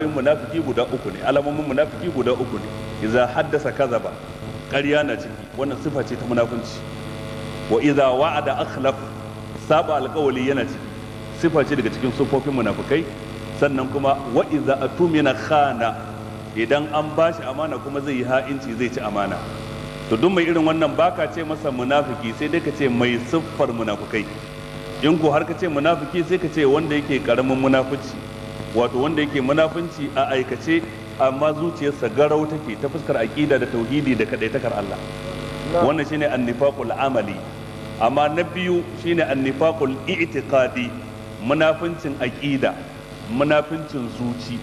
Munafiki guda uku ne, alamomin munafiki guda uku ne. Idza haddasa kazaba, ƙarya na ciki, wannan sifa ce ta munafunci. Wa idza wa'ada akhlaf, saba alƙawali yana ciki, sifa ce daga cikin sifofin munafikai. Sannan kuma wa idza atumina khana, idan an bashi amana kuma zai yi ha'inci, zai ci amana. To duk mai irin wannan baka ce masa munafiki, sai dai ka ce mai siffar munafikai. In ko har ka ce munafiki, sai ka ce wanda yake karamin munafici, wato wanda yake munafunci a aikace amma zuciyarsa garau take ta fuskar aqida da tauhidi da kadaitakar Allah. Wannan shine annifaqul amali. Amma na biyu shine annifaqul i'tiqadi, munafincin aqida, munafincin zuci.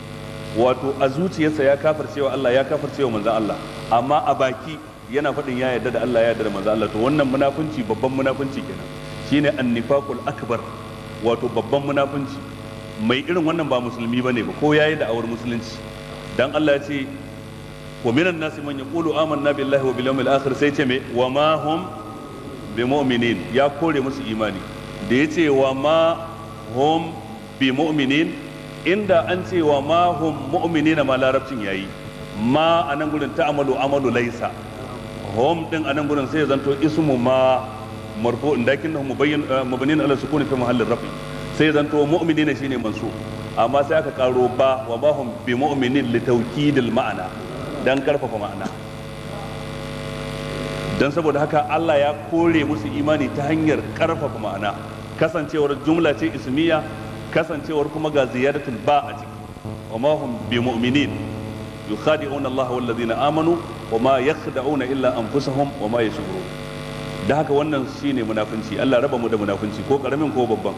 Wato a zuciyarsa ya kafircewa Allah, ya kafircewa manzon Allah, amma a baki yana faɗin ya yarda da Allah, ya yarda da manzon Allah. To wannan munafunci babban munafunci kenan, shine annifaqul akbar, wato babban munafunci. Mai irin wannan ba musulmi bane ba, ko yayi da awar musulunci. Dan Allah ya ce wa minan nasi man yaqulu amanna billahi wa bil yawmil akhir, sai ce me? Wa ma hum bimu'minin. Ya kore musu imani da yace wa ma hum bimu'minin. Inda an ce wa ma hum mu'minina ma larabcin yayi, ma anan gurin ta'amalu amalu laysa, hum din anan gurin sai ya zanto ismu ma marfu'un lakinnahu mubayyin mabniun ala sukuni fi mahallin rafi, sai zanto mu'minina shine mansu, amma sai aka karo ba wa ma hum bi mu'minin li tawkidil ma'ana, dan karfafa ma'ana. Dan saboda haka Allah ya kore musu imani ta hanyar karfafa ma'ana, kasancewar jumla ce ismiya, kasancewar kuma ga ziyadatul ba a ciki. Wa ma hum bi mu'minin yukhadi'una Allah wal ladina amanu wa ma yakhda'una illa anfusahum wa ma yash'urun. Da haka wannan shine munafunci. Allah raba mu da munafunci, ko karamin ko babban.